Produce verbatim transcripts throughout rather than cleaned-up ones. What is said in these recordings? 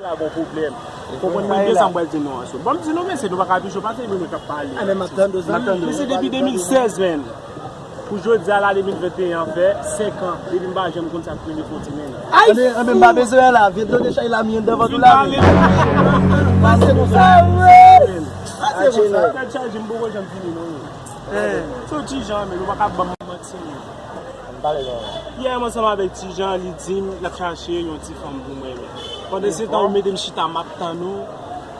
La gon pwoblèm. Konprann mwen byen sa m pral di nou an. Bon, m di nou, mesye, nou pa ka pije pase, nou k ap pale. A, men m ap tann w sa. Mesye, depi de mil sèz, menm. Pou jodi a la, de mil venteyen an fè senk an, depi m pa janm konn sa k rele fon ti nèg. Anben, anben, m pa bezwen la. Vye dlo de chay la, mi anndan vant ou la. Pase konsa. Pase konsa. Tèt chaje, m poko janm fini, non. Se yon ti jan, men nou pa ka ban m manti, non. Yè, m ansanm avèk ti jan, li di m l ap chache yon ti fanm pou mwen, men pandan se tan, ou mete m chita, m ap tann ou,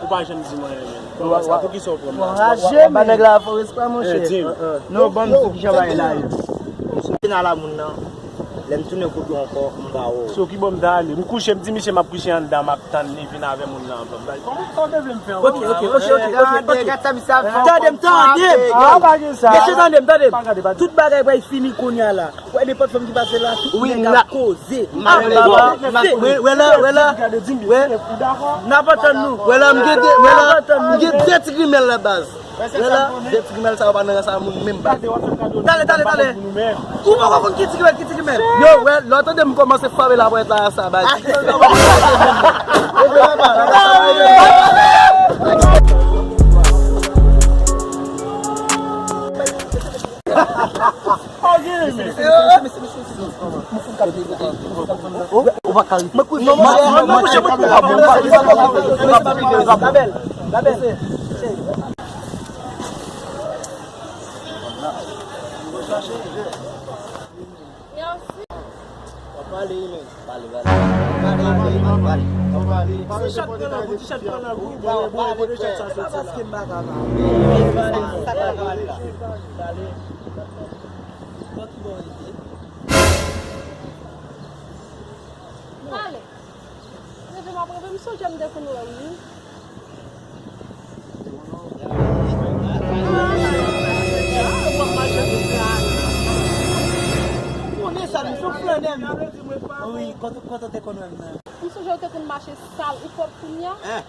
ou pa janm di m anyen, men. Kòman sa? Poukisa w pran m la? Anraje, men. Ba nèg la fò respè, monchè. Non, ban m di w kijan bagay la ye. Misye vin a la moun nan, lè m tounen kote w ankò, m pa wè w. So, ki bò m ta ale? M kouche, m di misye m ap kouche anndan, m ap tann li vin avè moun nan anvan m. Kòman sa w te vle m fè ankò? Ok, ok, ok, ok, ok, ok. Gade, gade sa misye ap fè ankò. Tande m, tande m. Ah, pa gen sa. Mesye, tande m, tande m. Pa gade, pa gade. Tout bagay pral fini kounye a la. Wè, nenpòt fanm ki pase la, tout nèg ap koze. Ap koze. Wè la, wè la. Wè. N ap antann nou. Wè la, m gen de, wè la, m gen de ti grimèl la baz. Wè la, de ti grimèl sa yo pa nan rans a moun menm baz. Tande, tande, tande. Ou poko konn ki ti grimèl, ki ti grimèl. Yo, wè, lè w tande m kòmanse frape la pòt la sa baz. Pale, pale, pale. Pale, pale, pale. Ti chat pran nan gou, ti chat pran nan gou, bon, bon, bon, ti chat sa soti la. Pale. Leve m ap reve, m sonje m te konn wè w, wi. Ou konnen sa, misye flannè, wi. Wi, kote, kote w te konn wè m nan? M sonje w te konn mache sal, ou pwòp kounye a?